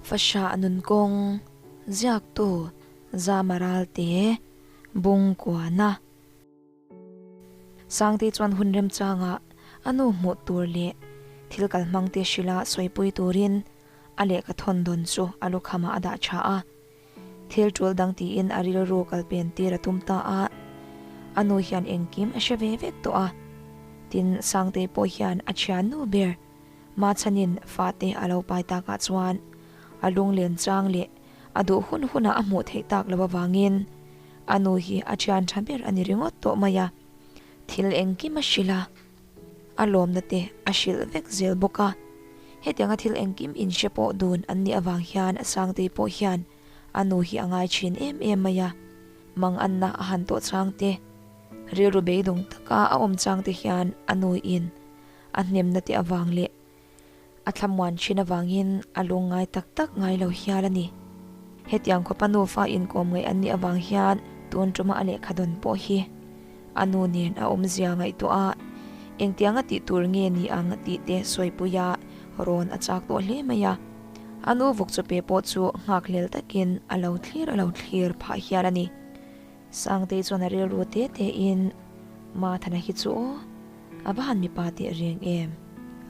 Fahrah nunkawng ziaktu Zama Ralte Bungkuana. Sangtei chuan hun remchangah a nu hmuh tur leh thil kal hmangte hrilha sawipui turin a lehkha thawn dawn chu a lukhamah a dah tha a. Thil tul dang tiin a rilru kal pen tir a tum ta a, a nu hian engkim a hre ve vek tawh a. Tin, Sangtei pawh hian a thiannu ber Machhanin fate a lo pai takah chuan a lunglen chang leh a duh hun hunah a hmuh theih tak lo avangin a nu hi a thian tha ber a ni ringawt tawh mai a. Thil engkim a hrilh a, a lawmna te a hrilh vek zel bawk a. Hetianga thil engkim inhre pawh dun an nih avang hian Sangtei pawh hian a nu hi a ngai thin em em mai a, manganna a han tawh chang te, rilru beidawng taka a awm chang te hian a nu in a hnemna te avang leh a thlamuan thin avangin a lungngai tak tak ngai lo hial a ni. Hetiang khawpa nufa inkawm ngaih an nih avang hian tun tuma a lehkha dawn pawh hi a nu nen a awmzia ngaihtuah a, engtianga tih tur nge ni ang tih te sawipuia rawn a chak tawh hle mai a. A nu vawk chu pe pawh chu nghakhlel takin a lo thlir a lo thlir phah hial a ni. Sangtei chuan a rilru te te in, Mathana hi chu aw, a va han mipa teh reng em?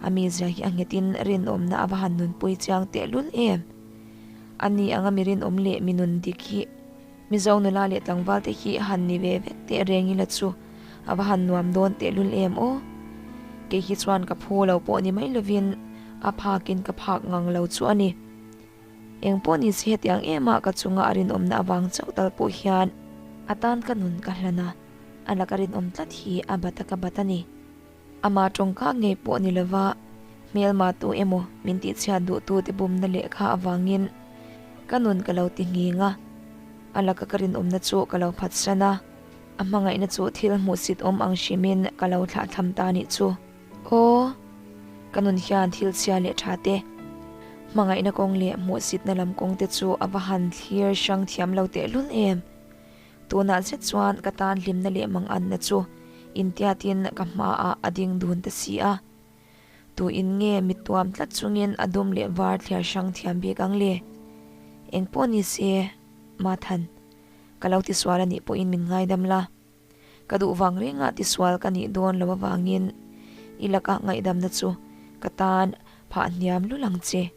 A mizia hi a nghetin rinawmna a va han nunpui chiang tehlul em? A ni anga mi rinawm leh mi nun dik hi Mizo nula leh tlangval te hi han ni ve vek teh reng ila chu a va han nuam dawn tehlul em aw? Kei hi chuan ka phu lo pawh ni mai lovin a phakin ka phak ngang lo chu a ni. Eng pawh ni se hetiang em a ka chunga a rinawmna avang chauh tal pawh hian a tan ka nun ka hlan a, a laka rinawm tlat hi a bat a ka bat a ni. Ama tawngka ngei pawh ni lova hmelma tu emaw min tihchhiat duhtu te bumna lehkha avangin ka nun ka lo ti nghing a, a laka ka rinawmna chu ka lo phatsan a, a hmangaihna chu thil hmuhsit awm ang hrimin ka lo thlahthlam ta nih chu. Aw, ka nun hian thil chhia leh tha te, hmangaihna kawng leh hmuhsitna lam kawng te chu a va han thlir hrang thiam lo tehlul em. Tunah zet chuan ka tan hlimna leh manganna chu intiatin ka hmaah a ding dun ta si a. Tu in nge mittuam tlat chungin a dum leh var thliar hrang thiam bik ang le? Engpawh ni se, Mathan, ka lo tisual a nih pawhin min ngaidam la. Ka duh vang rengah tisual ka nih dawn lo avangin i lakah ngaihdamna chu ka tan phah hniam lul ang che,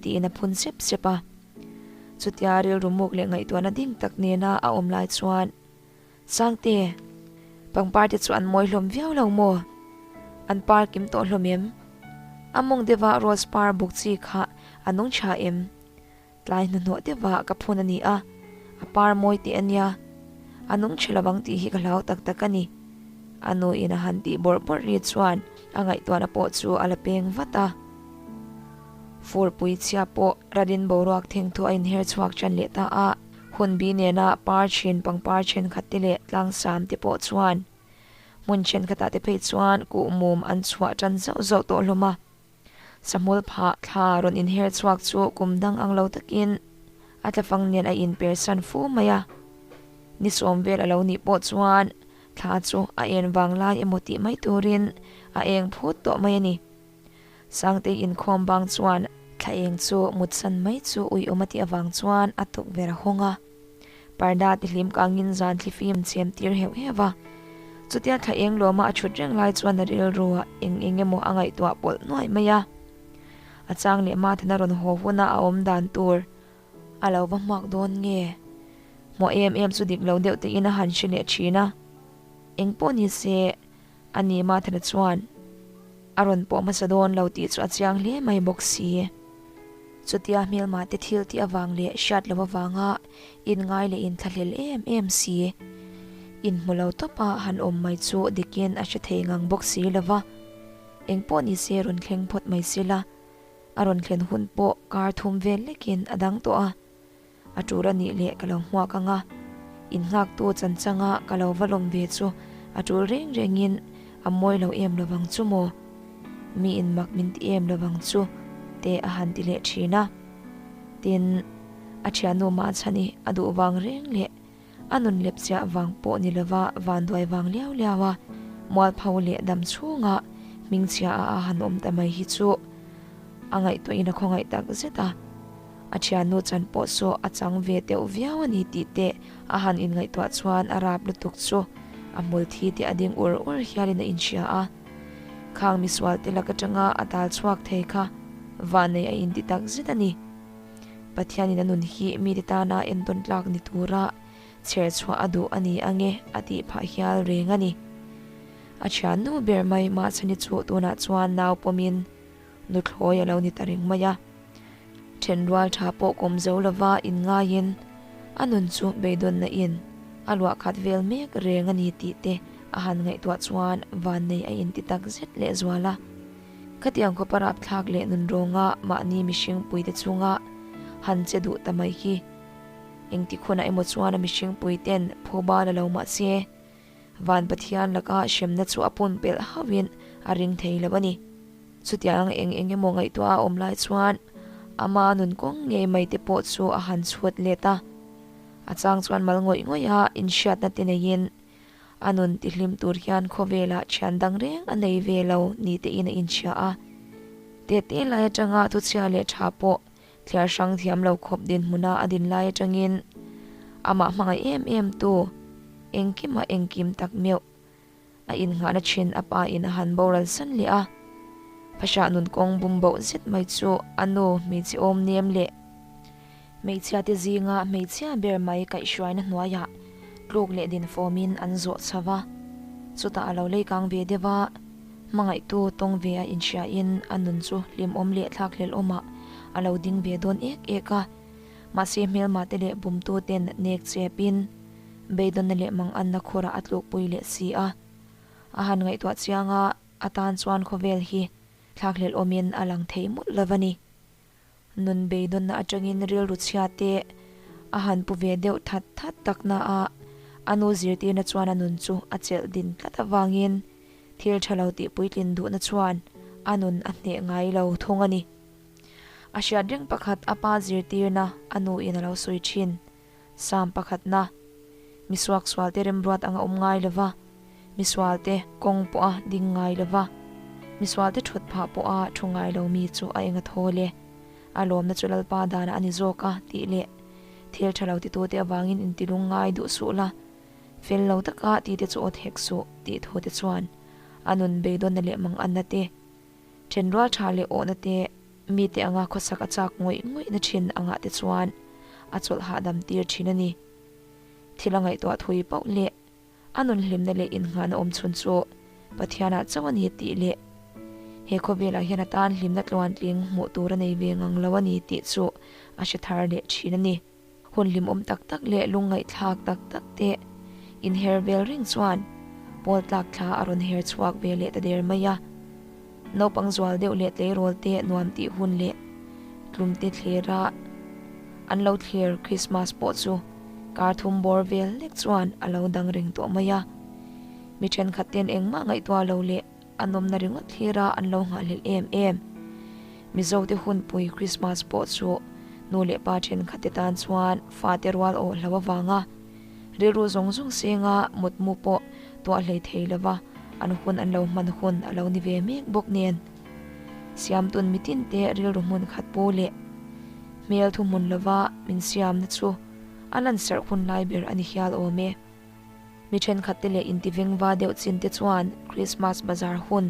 tiin a phun sep sep a. Chutia rilru muk leh ngaihtuahna ding tak nena a awm lai chuan, Sangte, pangpar te chu an mawi hlawm viau lo maw? An par kim tawh hlawm em? A mawng deuha rose par buk chi kha a nung tha em? Tlai hnuhnawh deuhah ka phun a ni a, a par mawi teh a nia. A nung ṭhi lovang tih hi ka hlau tak tak a ni. A nu in a han tih bawrh bawrh ri chuan a ngaihtuahna pawh chu a la peng vat a. Furpui chhia pawh Radin boruak thengthu a inher chhuak ṭan leh ta a, hunbi nena par ṭhin pangpar ṭhenkhat te leh tlangsam te pawh chuan hmun ṭhenkhatah te phei chuan kuhmum an chhuah ṭan zauh zauh tawh hlawm a. Sahmul phah thla rawn inher chhuak chu kum dang ang lo takin a tlafang nen a inpersan fu mai a. Ni sawm vel a lo nih pawh chuan thla chu a en vang lai emaw tih mai turin a eng phut tawh mai a ni. Sangtei inkhawm bang chuan thla eng chu mutsan mai chu uiawm a tih avang chuan a tukverh a hawng a. Parda ti hlim kangin zan thli fim chhem tir heuh heuh a. Chutia thla eng lawma a thut reng lai chuan a rilru ah eng eng emaw a ngaihtuah pawlh nuaih mai a. A chang leh Mathana rawn haw huna a awm dan tur a lo va hmuak dawn nge? Hmuah em em chu dik lo deuh tein a han hre leh thin a. Eng pawh ni se a ni Mathana chuan a rawn pawh hmasa dawn lo tih chu a chiang hle mai bawk si. Chutia hmelma te thil tih avang leh hriat loh avanga inngai leh inthlahlel em em si, inhmu lo tawpa han awm mai chu dikin a hre thei ngang bawk si lo va. Engpawh ni se rawn thleng phawt mai sila, a rawn thlen hun pawh kar thum vel lekin a dang tawh a. A tul a nih leh ka lo hmuak ang a, innghaktu chanchanga ka lo va lawm ve chu a tul reng rengin a mawi lo em lovang chu maw? Mi in mak min ti em lovang chu te a han ti leh thin a. Tin, a thiannu mah chhan i a duh vang reng leh a nun lep chiah vang pawh ni lova vanduai vang liau liau a, mualpho leh dam chhunga hmingchhia a a han awm ta mai hi chu a ngaihtuahin a khawngaih tak zet a. A thiannu chan pawh chu a chang ve deuh viau a ni tih te a han inngaihtuah chuan a rap lutuk chu a hmul thi te a ding ur ur hialin a inhria a. Khang misual te lak atanga a dal chhuak thei kha vannei a inti tak zet a ni. Pathianin a nun hi mite tana entawn tlak ni tura chher chhuah a duh a ni ange a tih phah hial reng a ni. A thiannu ber mai Mahchhani chu tunah chuan nau pawmin nuthlawi a lo ni ta reng mai a. Thenrual tha pawh kawm zo lova inngaiin a nun chu beidawnna in a luah khat vel mek reng a ni tih te a han ngaihtuah chuan vannei a inti tak zet leh zual a. Khatiang khawpa rapthlak leh nunrawnga mahni mihring puite chunga han che duh ta mai hi engti khunah emaw chuan a mihring puiten phuba la lo mah se Van Pathian laka hremna chu a pun pelh hauhin a ring thei lo a ni. Chutiang eng eng emaw ngaihtuah a awm lai chuan ama nun kawng ngei mai te pawh chu a han chhut let a. A chang chuan mal ngawih ngawih a inhriatna te neiin a nun tihlim tur hian khawvelah thian dang reng a nei ve lo ni tein a inhria a. Tete lai atanga thuchhia leh tha pawh Thliar hrang thiam lo khawp dinhmuna a din lai atangin amah hmangaih em em tu engkima engkim tak meuh a innghahna thin a pa in a han boral san leh a. Phasah nun kawng bum boh zet mai chu a nu hmeichhe awm nem leh hmeichhia te zinga hmeichhia ber mai kaihhruaina hnuaiah tluk leh din fawmin an zawh chho va. Chutah a lo leikang ve deuh a. Hmangaihtu tawng ve a inhriain a nun chu hlimawm leh thlakhlelh awmah a lo ding ve dawn ek ek a. Mahse hmelma te leh bumtu ten nek chepin beidawnna leh manganna khurah a tlukpui leh si a. A han ngaihtuah chiang a, a tan chuan khawvel hi thlakhlelh awmin a lang thei mawlh lo a ni. Nun beidawnna atangin rilru chhia te a han pu ve deuh that that tak na a, a nu zirtirna chuan a nun chu a chelh din tlat avangin thil tha lo tih puitlin duhna chuan a nun a hneh ngai lo thung a ni. A hriat reng pakhat a pa zirtirna a nu in a lo sawi thin. Sam pakhatna, Misuaksualte remruat anga awm ngai lova, misualte kawng pawha ding ngai lova, misualte thut phah pawha thu ngai lo mi chu a eng a thawl e. A lawmna chu Lalpa danah a ni zawk a, tih leh thil tha lo titute avangin intilung ngai duh suh la, fel lo taka tite chu awt hek suh, tih thute chuan a nun beidawnna leh manganna te, Thenrual tha leh awhna te, mite anga khawsak a chak ngawih ngawihna thin angah te chuan a chawlh hahdam tir thin a ni. Thil a ngaihtuah thui pauh leh a nun hlimna leh innghahna awm chhun chu Pathianah chauh a ni tih leh he khawvelah hian a tan hlimna tluantling hmuh tur a nei ve ngang lo a ni tih chu a hre thar leh thin a ni. Hun hlimawm tak tak leh lungngaihthlak tak tak te inher vel reng chuan pawl tlak thla a rawn her chhuak ve leh ta der mai a. Naupang zual deuh leh tleirawl te nuam tih hun leh tlum te thlir a an lo thlir Krismas pawh chu kar thum bawr vel lek chuan a lo dang reng tawh mai a. Mi thenkhat ten engmah ngaihtuah lo leh a nawmna ringawt thlir a an lo nghahhlelh em em. Mizote hunpui Krismas pawh chu nu leh pa thenkhat te tan chuan fate rual awh hlo avanga rilru zawng zawng senga mutmu pawh tuah hlei thei lova an hun an lo hman hun a lo ni ve mek bawk nen. Siamtun mitin te rilru hmun khat pu leh hmel thuhmun lova min siamna chu a lansarh hun lai ber a ni hial awm e. Mi thenkhat te leh intivengva deuh chin te chuan Krismas bazar hun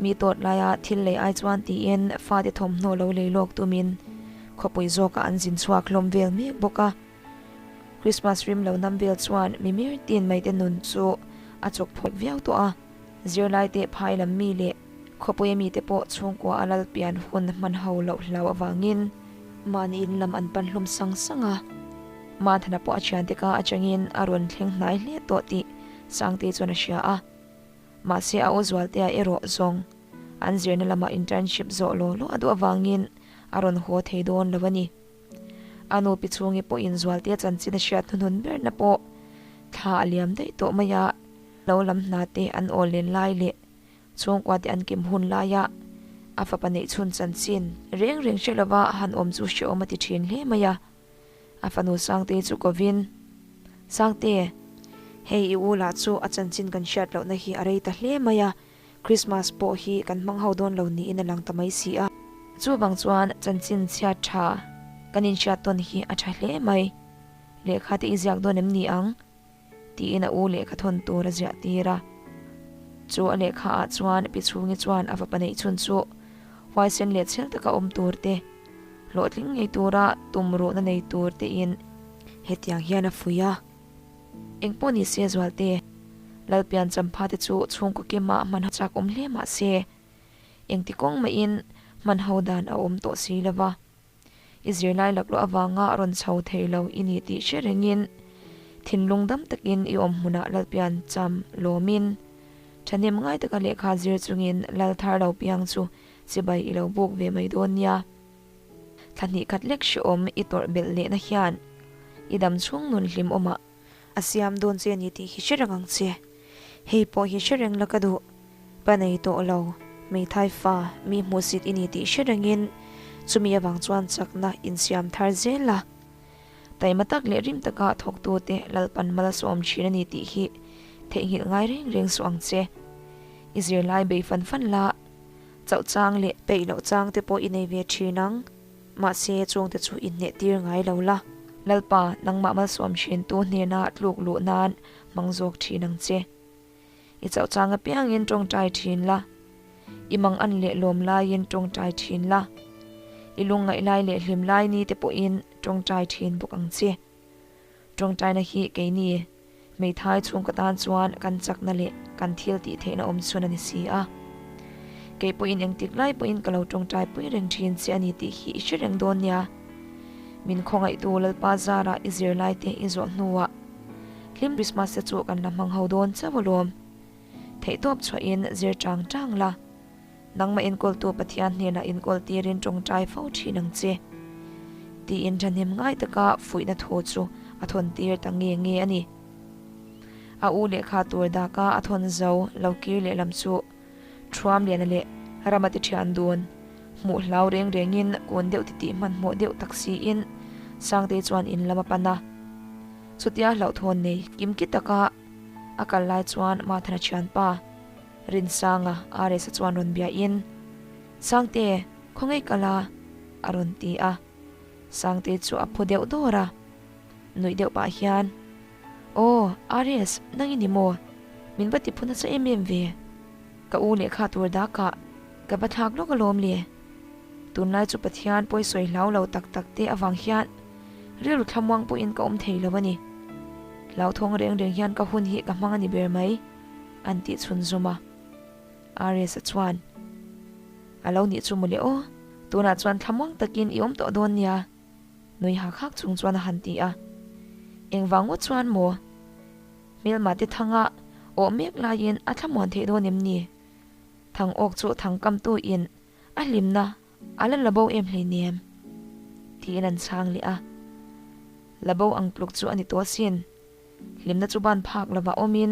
mi tawt laia thil lei ai chuan tiin fate thawmhnaw lo lei lawk tumin khawpui zawkah an zin chhuak hlawm vel mek bawk a. Krismas rim lo nam vel chuan mi mir tin mai te nun chu a chawk phawk viau tawh a. Zirlai te phai lam mi leh khawpuia mite pawh chhungkua a lal pian hun hman ho loh hlau avangin mahni in lam an pan hlawm sang sang a. Mathana pawh a thiante ka atangin a rawn thleng hnai hle tawh tih Sangtei chuan a hria a. Mahse a aw Zualtea erawh zawng an zirna lamah internship zawh law law a duh avangin a rawn haw thei dawn lo a ni. A nu pi chhungi pawhin Zualtea chanchin a hriat hnuhnun berna pawh thla a liam daih tawh mai a, lo lam hna te an aw len lai leh chhungkua te an kim hun laia a fapa neih chhun chanchin reng reng hre lova han awm chu hreawm a ti thin hle mai a. A fanu Sangtei chu kovin, Sangte, hei i u lah chu a chanchin kan hriat lohna hi a rei ta hle mai a, Christmas pawh hi kan hmang ho dawn lo niin a lang ta mai si a. Chuvang chuan chanchin chhiat tha Kan inhriat tawn hi a tha hle mai. Lehkha te i ziak dawn em ni ang? Tiin a u lehkha thawn tur a ziah tir a. Chu a lehkha ah chuan Pi Chhungi chuan a fapa neih chhun chu huaisen leh chhel taka awm tur te, hlawhtling ngei tura tumruhna nei tur tein hetiang hian a fuih a. Engpawh ni se Zualte, Lalpian Champha te chu chhungkaw kima hman chak awm hle mah se, engti kawng mahin hman ho dan a awm tawh si lo va. I zirlai laklawh avanga rawn chho thei lo i ni tih hre rengin thinlung dam takin i awm hmunah Lalpian cham lawmin thahnem ngai taka lehkha zir chungin Lal thar lo piang chu chibai i lo buk ve mai dawn nia. Thla hnih khat lek hrehawm i tawrh belh lehna hian i dam chhung nun hlim awmah a siam dawn che a ni tih hi hre reng ang che. Hei pawh hi hre reng la ka duh. Pa nei tawh lo, hmeithai fa, mi hmuhsit i ni tih hre rengin chumi avang chuan chakna insiam thar zel la. Taima tak leh rim taka thawktute Lalpan mal a sawm thin a ni tih hi theihnghilh ngai reng reng suh ang che. I zirlai bei fan fan la, chauh chang leh peih loh chang te pawh i nei ve thin ang. Mahse, chungte chu inhneh tir ngai lo la. Lalpa, nangmah malsawm thintu hnena tluk luh nan hmang zawk thin ang che. I chauh chang apiangin tawngtai thin la. I mang an leh lawm laiin tawngtai thin la. I lungngaih lai leh hlim lai ni te pawhin tawngtai thin bawk ang che. Tawngtaina hi keini hmeithai chhungkaw tan chuan kan chakna leh kan thil tih theihna awm chhun a ni si a. Kei pawhin engtik lai pawhin ka lo tawngtai pui reng thin che a ni tih hi i hre reng dawn nia. Min khawngaihtu Lalpa zara i zirlai te i zawh hnuah hlim Christmas te chu kan la hmang ho dawn chauh alawm. Theihtawp chhuahin zir chang chang la. Nangmah enkawltu Pathian hnenah inkawl tirin tawngtai fo thin ang che. Tiin thahnem ngai taka fuihna thu chu a thawn tir ta nge nge a ni. A u lehkha tur daka a thawn zo lo kir lehlam chu Thuamliana leh Rama te thian dun hmuh hlau reng rengin kun deuh titih hmanhmawh deuh tak siin Sangtei chuan in lam a pan a. Chutia hlauhthawn nei kimki taka a kal lai chuan Mathana thianpa Rinsanga RS-a chuan rawn bia in, Sangte, khawngaih kal a? a rawn ti a. Sangte chu a phu deuh dawr a, nuih deuh pah hian, Aw, RS, nang i ni maw? Min va ti phu nasa em em ve. Ka u lehkha tur dakah ka va thlak lawk alawm le. Tunlai chu Pathian pawisawi hlau lo tak tak te avang hian rilru thlamuang pawhin ka awm thei lo a ni. Hlauthawng reng reng hian ka hun hi ka hmang a ni ber mai. an tih chhun zum a. RS-a chuan, A lo nih chu mawle aw, tunah chuan thlamuang takin i awm tawh dawn nia, nui hak hak chung chuan a han ti a. Engvang ngawt chuan maw? Hmelma te thanga awh mek laiin a thlamuan theih dawn em ni? Thang awk chu thang kamtu in a hlimna a la la bo em hleinem? tiin an chhang leh a. La bo ang tluk chu a ni tawh asin. Hlimna chu ban phak lova awmin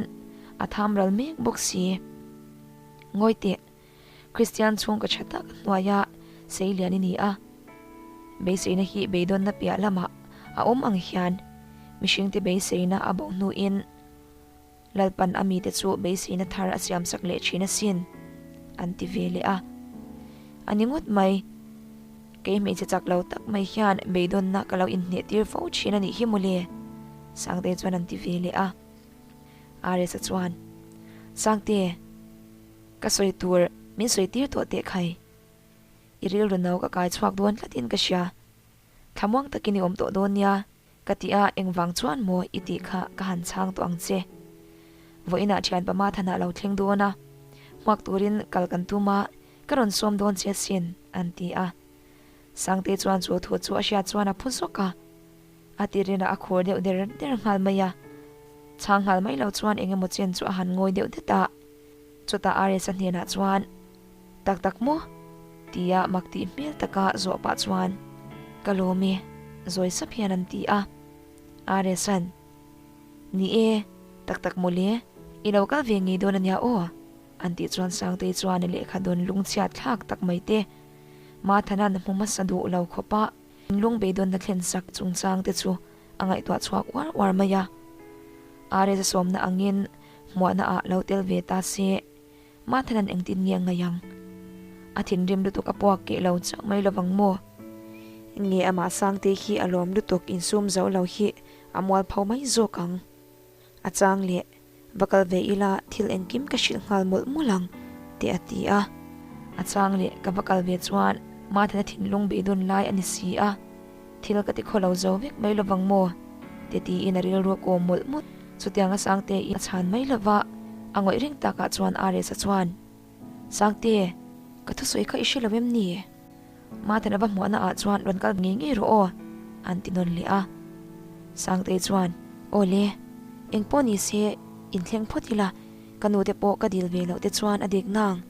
a tham ral mek bawk si. Ngawi teh, Kristian chhungkaw tha tak hnuaia sei lian i ni a. Beiseina hi beidawnna piah lamah a awm ang hian mihringte beiseina a bo hnuin Lalpan a mite chu beiseina thar a siamsak leh thin asin, an ti ve leh a. A ni ngawt mai. Kei hmeichhe chak lo tak mai hian beidawnna ka lo inhneh tir fo thin a nih hi mawle, Sangte chuan an ti ve leh a. RS-a chuan, Sangte, ka sawi tur min sawi tir tawh teh khai. I rilru no ka kai chhuak dawn tlatin ka hria. Thlamuang takin i awm tawh dawn nia ka ti a, engvang chuan maw i tih kha ka han chhang tawh ang che. Vawiinah thianpa Mathanah lo thleng dawn a, hmuak turin kal kan tum a, Ka rawn sawm dawn che asin, an ti a. Sangte chuan chu thu chu a hriat chuan a phu zawk a. A tirinah a khur deuh der der nghal mai a. Chhang nghal mai lo chuan eng emaw chen chu a han ngawi deuh det a. Chutah RS-a hnenah chuan, Tak tak maw? tia mak tih hmel taka zawh pah chuan, Ka lawm e, zawi sap hian an ti a. RS-a'n, Ni e, tak tak maw le, i lo kal ve ngei dawn a nia aw. An tih chuan Sangtei chuan a lehkha dawn lungchhiat thlak tak mai te, Mathanan a hmu hmasa duh lo khawp a, lung beidawnna thlen sak chungchang te chu a ngaihtuah chhuak uar uar mai a. RS a sawmna angin hmuahna ah lo tel ve ta se, Mathanan engtin nge a ngaih ang? A thinrim lutuk a puak keh lo chauh mai lovang maw? Nge amah Sangtei hi a lawm lutuk insum zo lo hi a mualpho mai zawk ang. A chang leh, Va kal ve ila thil engkim ka hrilh nghal mawlh mawlh ang, teh a ti a. A chang leh, Ka va kal ve chuan Mathana thinlung beidun lai a ni si a, thil ka ti khaw lo zo vek mai lovang maw? te tiin a rilru a kawm mawlh mawlh. Chutianga Sangtei a chhan mai lova, a ngawih reng takah chuan Aresa chuan, Sangte, ka thusawi kha i hre lo em ni? Mathana va hmuahna ah chuan rawn kal ngei ngei rawh aw, an ti nawn leh a. Sangtei chuan, Aw le, eng pawh ni se, inthleng phawt ila, ka nu te pawh ka dil ve loh te chuan a dik nang.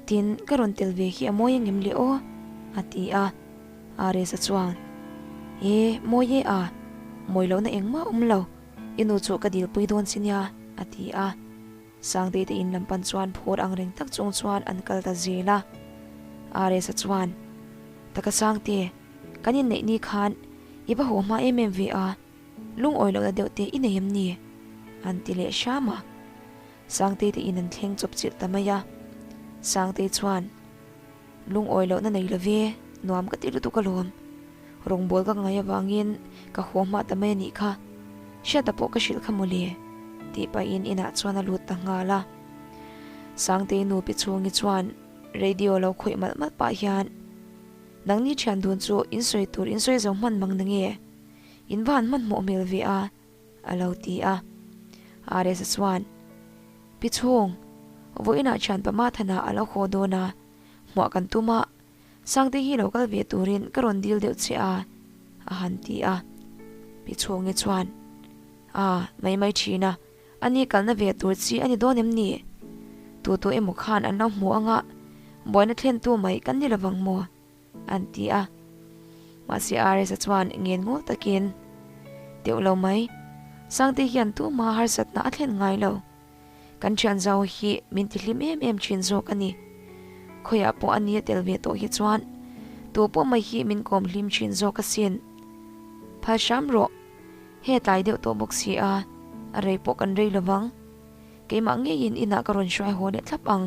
Tin, ka rawn tel ve hi a mawi angem le aw? a ti a. Aresa chuan, E, mawi e a, mawi lohna engmah awm lo, i nu chu ka dilpui dawn si nia, a ti a. Sangtei te in lam pan chuan phur ang reng tak chung chuan an kal ta zel a. Aresa chuan, Taka Sangte, kan inneih ni khan i va haw hma em em ve a, lungawi lohna deuh te i nei em ni? an ti leh hram a. Sangtei te in an thleng chawp chilh ta mai a. Sangtei chuan, Lungawi lohna nei lo ve, nuam ka ti lutuk alawm. Rawngbâwl ka ngai avangin ka haw hma ta mai a nih kha. Hriata pawh ka hrilh kha mawle, tih pahin inah chuan a lut ta nghal a. Sangtei nu pi chhungi chuan radio lo khawih malh malh pah hian, Nangni thian dun chu in sawi tur in sawi zo hman mang nange? In va han hmanhmawh hmel ve a, a lo ti a. Aresa chuan, Pi chhung, vawiinah thianpa Mathana a lo haw dawn a, hmuah kan tum a, Sangte hi lo kal ve turin ka rawn dil deuh che a, a han ti a. Pi Chhungi chuan, A, mai mai thin a, a ni kalna ve tur chi a ni dawn em ni? Tu tu emaw khan an lo hmu anga, buaina thlentu mai kan ni lovang maw? an ti a. Mahse RS-a chuan ngen ngawl takin, Teuh lo mai, Sangte hian tuma harsatna a thlen ngai lo. Kan thian zau hi min ti hlim em em thin zawk a ni. Khawiah pawh a nia tel ve tawh hi chuan tu pawh mai hi min kawm hlim thin zawk asin. Phal hram rawh, he tlai deuh tawh bawk si a, a rei pawh kan rei lovang. Keimah ngeiin inah ka rawn hruai haw leh thlap ang,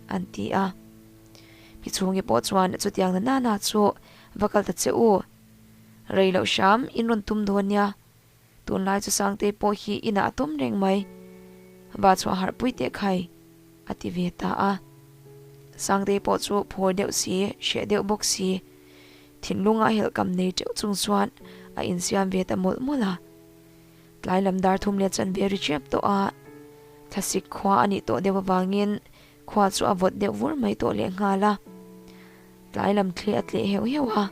an ti a. Pi chhungi pawh chuan chutiang na nana chu va kal ta che u. Rei loh hram in rawn tum dawn nia. Tunlai chu Sangtei pawh hi inah a tum reng mai. Va chhuah harh pui teh khai, a ti ve ta a. Sangtei pawh chu phur deuh si, hreh deuh bawk si, thinlunga helhkam nei teuh chung chuan a insiam ve ta mawlh mawlh a. Tlai lam dar thum leh chanve ri ṭep tawh a, thlasik khua a nih tawh deuh avangin khua chu a vawt deuh vur mai tawh lehnghal a. Tlai lam thli a tleh heuh heuh a,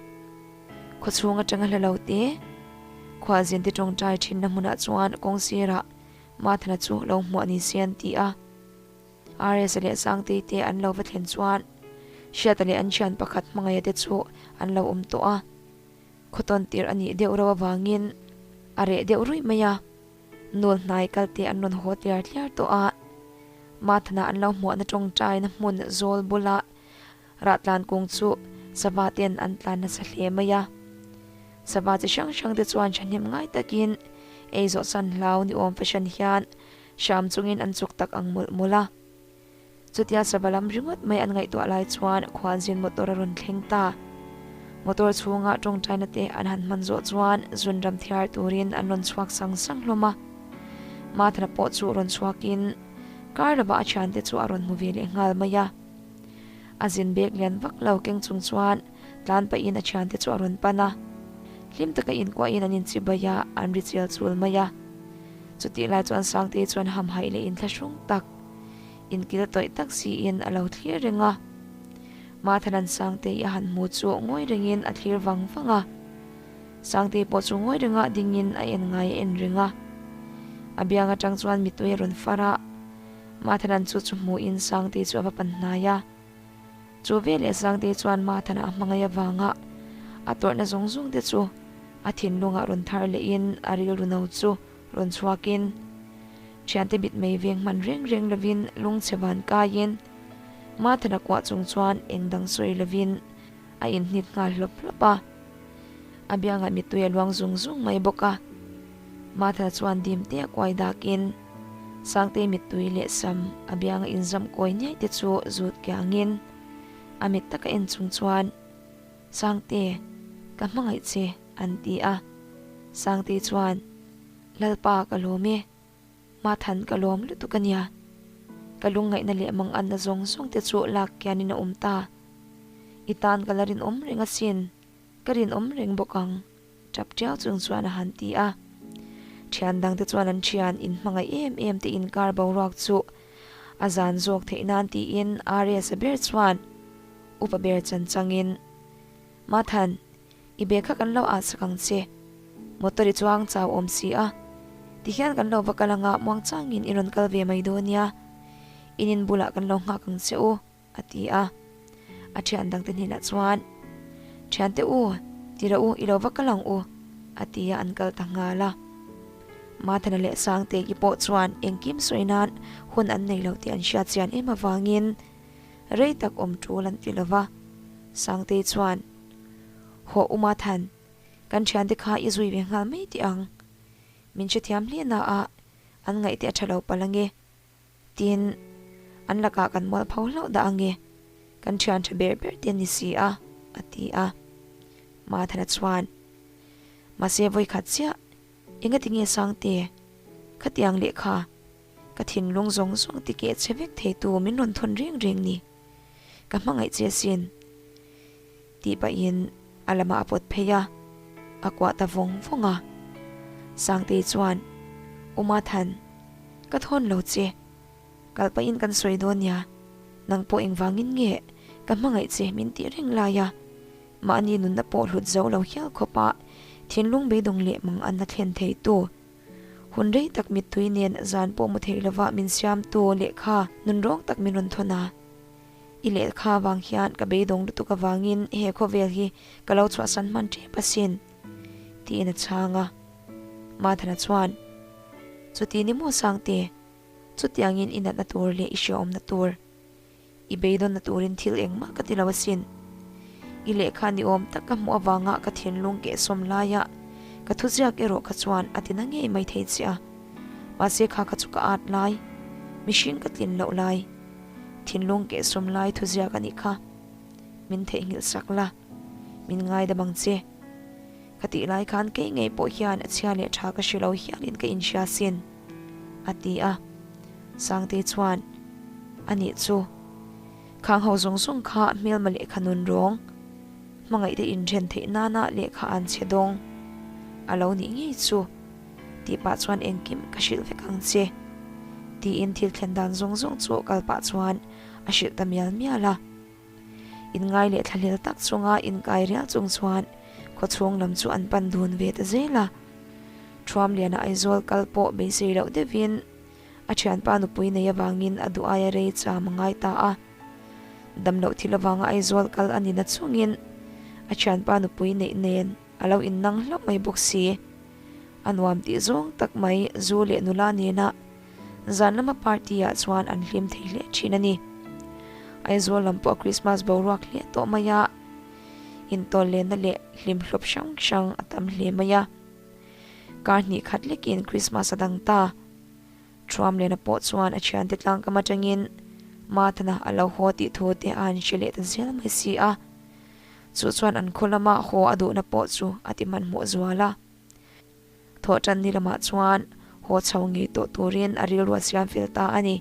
khaw chhung atanga hla lo te, khua zin te tawngtai thinna hmunah chuan kawng sirah Mathana chu lo hmuah ni se an ti a. RS-a leh Sangtei te an lo va thlen chuan Hriata leh an thian pakhat hmangaia te chu an lo awm tawh a. Khaw tawn tirh a nih deuh reuh avangin a reh deuh ruih mai a, nul hnai kal te an rawn haw tliar tliar tawh a. Mathana an lo hmuahna tawngtaina hmun zawl bulah Rahtlan kung chu sava ten an tlan nasa hle mai a. Sava chi hrang hrang te chuan thahnem ngai takin ei zawh chan hlau ni awm fahran hian hram chungin an chuk tak ang mawlh mawlh a. Chutia sava lam ringawt mai an ngaihtuah lai chuan khualzin motor a rawn thleng ta. Motor chhunga tawngtaina te an han hman zawh chuan zun ram thiar turin an rawn chhuak sang sang hlawm a. Mathana pawh chu rawn chhuakin kar lovah a thiante chu a rawn hmu ve leh nghal mai a. A zin bek lian vak lo keng chung chuan tlan pahin a thiante chu a rawn pan a. Hlim taka inkuahin an inchibai a, an ri chial chul mai a. Chutih lai chuan Sangtei chuan hamhaih leh inthlahrung tak, inkil tawih tak siin a lo thlir reng a. Mathanan Sangtei a han hmu chu ngawi rengin a thlir vang vang a. Sangtei pawh chu ngawi renga dingin a en ngai a en reng a. A biang atang chuan mitui a rawn far a. Mathanan chu chu hmuhin Sangtei chu a va pan hnai a. Chu veleh Sangtei chuan Mathana a hmangaih avanga a tawrhna zawng zawng te chu a thinlungah rawn thar lehin a rilru no chu rawn chhuakin thiante mitmei veng hman reng reng lovin lungchhe van kaiin Mathana kuah chung chuan eng dang sawi lovin a inhnit nghal hlawp hlawp a. A biangah mittui a luang zung zung mai bawk a. Mathana chuan dim te a kuai dakin Sangtei mittui leh sam a bianga inzam kawi niai te chu zut kiangin a mit taka en chung chuan, Sangte, Ka hmangaih che, an ti a. Sangtei chuan, Lalpa ka lawm e, Mathan ka lawm lutuk a nia. Ka lungngaihna leh manganna zawng zawng te chu lak kianin a awm ta. I tan ka la rinawm reng asin, ka rinawm reng bawk ang, tap tiau chung chuan a han ti a. Thian dangte chuan an thian inhmangaih em em te inkar boruak chu a zan zawk theih nan tiin RS-a ber chuan upa ber chan changin, Mathan, i be kha kan lo ah sak ang che. Motor i chuang chau awm si a, tihian kan lo va kal anga muang changin i rawn kal ve mai dawn nia. In in bulah kan lo nghak ang che u, a ti a. A thian dangte hnenah chuan, Thiante u, ti rawh u, i lo va kal ang u, a ti a, an kal ta nghal a. Mathana leh Sangteki pawh chuan engkim sawi nan hun an nei lo tih an hriat chian em avangin rei tak awm tul an ti lo va. Sangtei chuan, Hawh u Mathan, kan thiante kha i zui ve nghal mai tih ang. Min hrethiam hle na a, an ngaih te a tha lo palh ange. Tin, an lakah kan mual pho hlauh dah ange, kan thian tha ber ber te ni si a, a ti a. Mathana chuan, Mahse vawikhat chiah, engati nge Sangte, khatiang lehkha, ka thinlung zawng zawng ti keh che vek thei tu min rawn thawn reng reng ni. Ka hmangaih che asin. Tih pahin a lamah a pawt phei a, a kuah ta vawng vawng a. Sangtei chuan, U Mathan, ka thawn lo che. Kal pahin kan sawi dawn nia, nang pawh engvangin nge ka hmangaih che min tih reng lai a, mahni nunna pawh hlut zo lo hial khawpa thinlung beidawng leh mang an la thlen thei tu. Hun rei tak mittui nen zan pawh mu thei lova min siamtu lehkha nunrawng tak min rawn thawn a. I lehkha avang hian ka beidawng lutuk avangin he khawvel hi ka lo chhuahsan hman tep asin, tiin a chhang a. Mathana chuan, Chuti ni maw Sangte, chutiangin i natna tur leh i hriaawmna tur, i beidawnna turin thil engmah ka ti lo asin. I lehkha ni awm tak ka hmuh avanga ka thinlung kehsawm laia ka thuziak erawh kha chuan a tina ngei mai thei che a. Mahse kha kha chu ka at lai, mihring ka tlin loh lai, thinlung kehsawm lai thuziak a nih kha. Min theihnghilh sak la, min ngaidam ang che. Ka tih lai khan kei ngei pawh hian a chhia leh tha ka hre lo hialin ka inhria sin, a ti a. Sangtei chuan, A nih chu, khang ho zawng zawng kha hmelma lehkha nun rawng, hmangaihte inthen theih nana lehkha an chhe dawng a lo nih ngei chu, tih pah chuan engkim ka hrilh vek ang che, tiin thil thlen dan zawng zawng chu kal pah chuan a hrilh ta mial mial a. Inngai leh thlahlel tak chunga inkai rial chung chuan khawchhung lam chu an pan dun ve ta zel a. Thuamliana Aizawl kal pawh beisei loh deuhin a thianpa nupui nei avangin a duh aia rei cham a ngai ta a. Damloh thil avanga Aizawl kal a ni na chungin a thianpa nupui neih nen a lo innang hlauh mai bawk si. A nuam tih zawng tak mai zu leh nula nena zan lama party ah chuan an hlim thei hle thin a ni. Aizawl lam pawh Christmas boruak hle tawh mai a, intawllenna leh hlimhlawp hrang hrang a tam hle mai a. Kar hnih khat lekin Christmas a dang ta. Thuamliana pawh chuan a thiante tlangkam atangin Mathana a lo haw tih thu te a han hre leh ta zel mai si a. Chu chuan an khaw lama haw a duhna pawh chu a ti hmanhmawh zual a. Thawhtan ni lamah chuan haw chho ngei tawh turin a rilru a siam fel ta a ni.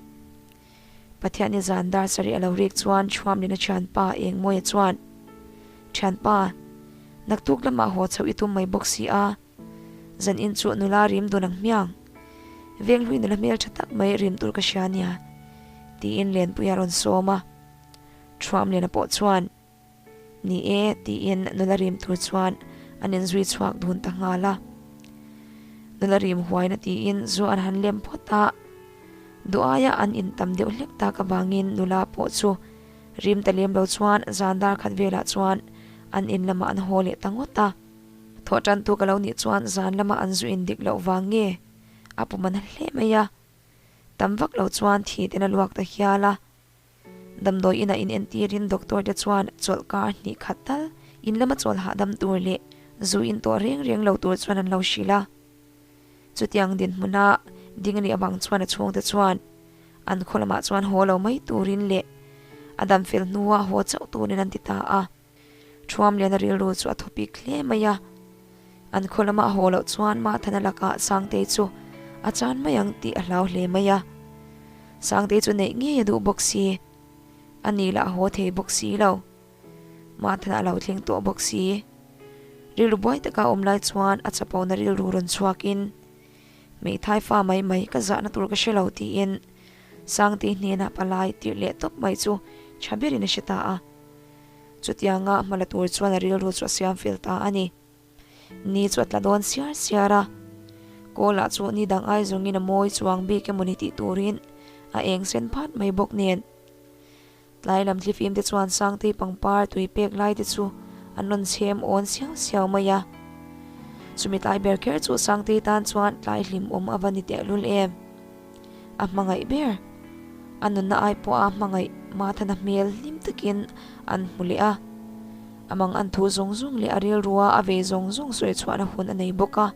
Pathianni zan dar sarih a lo rik chuan Thuamliana thianpa Engmawia chuan, Thianpa, naktuk lamah haw chho i tum mai bawk si a, zan in chu nula rim dun ang hmiang. Venghlui nula hmel tha tak mai rim tur ka hria nia, tiin Lenpuia a rawn sawm a. Thuamliana pawh chuan, Ni e, tiin nula rim tur chuan an inzui chhuak dun ta nghal a. Nula rim huaina tiin zu an han lem phawt a, duh aia an intam deuh hlek tak avangin nula pawh chu rim ta lem lo chuan zan dar khat velah chuan an in lamah an haw leh ta ngawt a. Thawhtantu ka lo nih chuan zan lama an zu indik loh vang nge a pum an hle mai a, tam vak lo chuan thi ten a luak ta hial a. Damdawi inah in entirin doctor te chuan chawlh kar hnih khat tal in lama chawl hahdam tur leh zu in tawh reng reng lo tur chuan an lo hrilh a. Chutiang dinhmuna ding a nih avang chuan a chhungte chuan an khaw lamah chuan haw lo mai turin leh a dam fel hnua haw chauh turin an ti ta a. Thuamliana rilru chu a thawpik hle mai a. An khaw lama a haw loh chuan Mathana lakah Sangtei chu a chan mai ang tih a hlau hle mai a. Sangtei chu neih ngei a duh bawk si. A ni lah a haw thei bawk si lo. Mathana a lo thleng tawh bawk si. Rilru buai taka a awm lai chuan a chapona rilru rawn chhuakin, Hmeithai fa mai mai ka zahna tur ka hre lo tiin Sangtei hnenah palai tirh leh tawp mai chu tha berin a hre ta a. Chutianga hma la tur chuan a rilru chu a siam fel ta a ni. Ni chu a tla dawn siar siar a, Kawlah chu ni dang ai zawngin a mawi chuang bik emaw ni tih turin a eng sen phat mai bawk nen. Tlai lam thlifim te chuan Sangtei pangpar tui pek lai te chu an rawn chhem awn siau siau mai a. Chumi tlai ber kher chu Sangtei tan chuan tlai hlim awm a va ni tehlul em. A hmangaih ber. A nunna ai pawha a hmangaih Mathana hmel hlim takin an hmu leh a. A mang an thu zawng zawng leh a rilrua a vei zawng zawng sawi chhuahna hun a nei bawk a.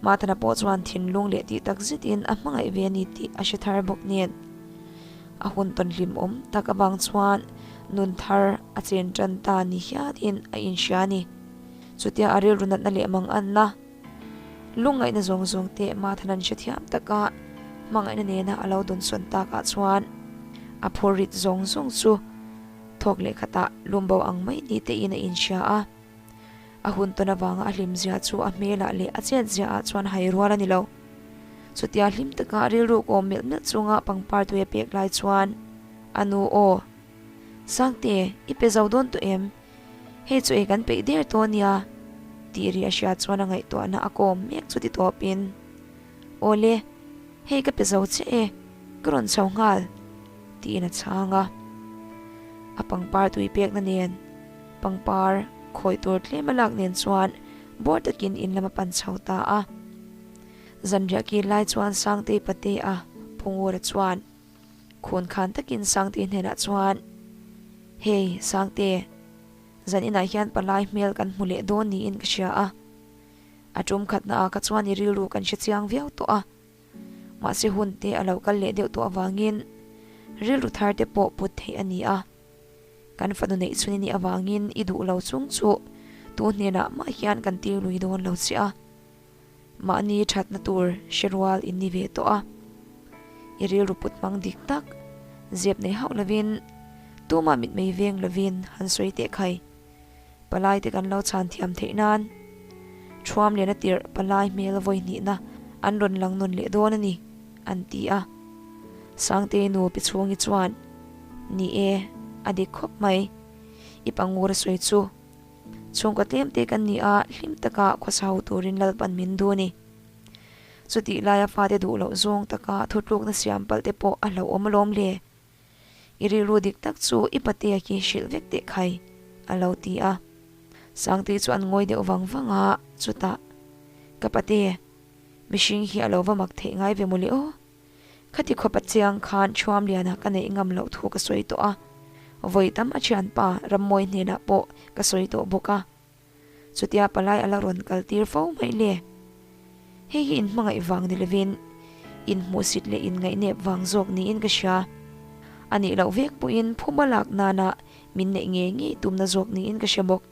Mathana pawh chuan thinlung leh tih tak zetin a hmangaih ve a ni tih a hre thar bawk nen. A hun tawn hlimawm tak avang chuan nun thar a chen tan ta ni hiatin a inhria a ni. Chutia a rilru natna leh manganna. Lungngaihna zawng zawng te Mathanan hrethiam taka hmangaihna nena a lo dawnsawn takah chuan a phurrit zawng zawng chu thawk leh khatah lumbo ang mai ni tein a inhria a. A hun tawn avanga a hlimzia chu a hmelah leh a chetziaah chuan hai rual a ni lo. Chutia hlim taka rilru kawm melh melh chunga pangpar tui a pek lai chuan a nu aw, Sangte, i pe zo dawn tawh em? Hei chu ei kan peih der tawh ania tih ri a hriat chuan a ngaihtuahna a kawm mek chu ti tawpin, Awle, hei ka pe zo che e, ka rawn chho nghal tiin a chhang a. A pangpar tui pekna nen, pangpar khawi tur tlem a lak nen chuan bawr takin in lam a pan chho ta a. Zanriah kir lai chuan Sangtei Patea Phungura chuan, Khun khan takin Sangte hnenah chuan, Hei, Sangte, zan inah hian palai hmel kan hmu leh dawn niin ka hria a. A tum khatnaah ka chuan i rilru kan hre chiang viau tawh a. Mahse hun te a lo kal leh deuh tawh avangin rilru thar te pawh put theih a ni a. Kan fanu neih chhun i nih avangin i duh lo chung chu tu hnenah mah hian kan tir lui dawn lo che a. Mahni thatna tur hre rual in ni ve tawh a, i rilru put hmang dik tak zep nei hauh lovin tumah mitmei veng lovin han sawi teh khai. Palai te kan lo chhan thiam theih nan Thuam lian a tirh palai hmel vawi hnihna an rawn lang nawn leh dawn a ni, an ti a. Sangtei nu pi chhungi chuan, Ni e, a dik khawp mai. I pangur a sawi chu. Chhungkaw tlem te kan ni a, hlim taka khawsa ho turin Lalpan min duh a ni. Chutih laia fate duh loh zawng taka thutlukna siam palh te pawh a hlauhawm alawm le. I rilru dik tak chu i patea khi hrilh vek teh khai, a lo ti a. Sangtei chu an ngawi deuh vang vang a, chutah, Ka pate, mihring hi a lo va mak theih ngai ve mawle aw. Khati khawpa chiang khan Thuamliana ka neih ngam loh thu ka sawi tawh a, vawi tam a thianpa Rammawi hnenah pawh ka sawi tawh bawk a. Chutia palai a la rawn kal tir fo mai le. Hei hi inhmangaih vang ni lovin inhmuhsit leh inngaihnep vang zawk niin ka hria. A nih loh vek pawhin phuma lak nana min neih ngei ngei tumna zawk niin ka hre bawk.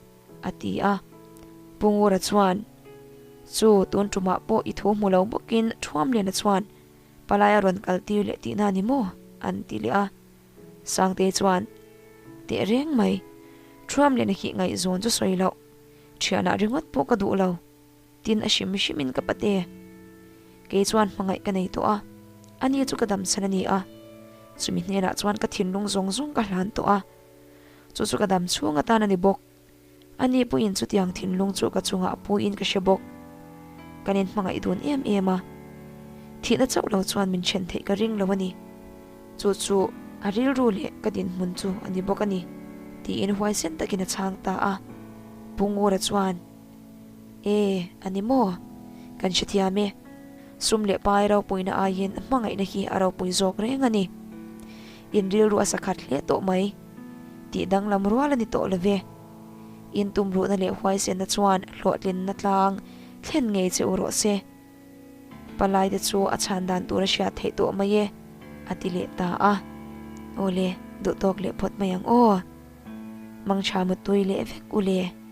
A ti a. Pu Ngura chuan, Chu, tun tumah pawh i thu hmu lo bawkin Thuamliana chuan palai a rawn kal tir leh tihna a ni maw? an ti leh a. Sangtei chuan, Teh reng mai, Thuamliana hi ngaihzawn chu sawi loh, thianah ringawt pawh ka duh lo. Tin a hrim hrimin ka pate, kei chuan hmangaih ka nei tawh a, ani chu ka damchhan a ni a, chumi hnenah chuan ka thinlung zawng zawng ka hlan tawh a. Chu chu ka dam chhung atan a ni bawk. Ani puiin chutiang thinlung chu ka chungah a puiin ka hre bawk. Kan inhmangaih dun em em a, thihna chauh lo chuan min then theih ka ring lo a ni. Chu chu a rilru leh ka dinhmun chu a ni bawk a ni, tiin huaisen takin a chhang ta a. Pu Ngura chuan, E, a ni maw? Kan hrethiam e. Sum leh pai ropuina aiin hmangaihna hi a ropui zawk reng a ni. In rilru a sakhat hle tawh mai. Tih danglam rual a ni tawh lo ve. In tumruhna leh huaisenna chuan hlawhtlinna tlang thlen ngei che u rawh se. Palai te chu a chhan dan tur a hriat theih tawh mai e, a ti leh ta a. Awle, duh tawk leh phawt mai ang aw. Mangtha mutui leh vek u le.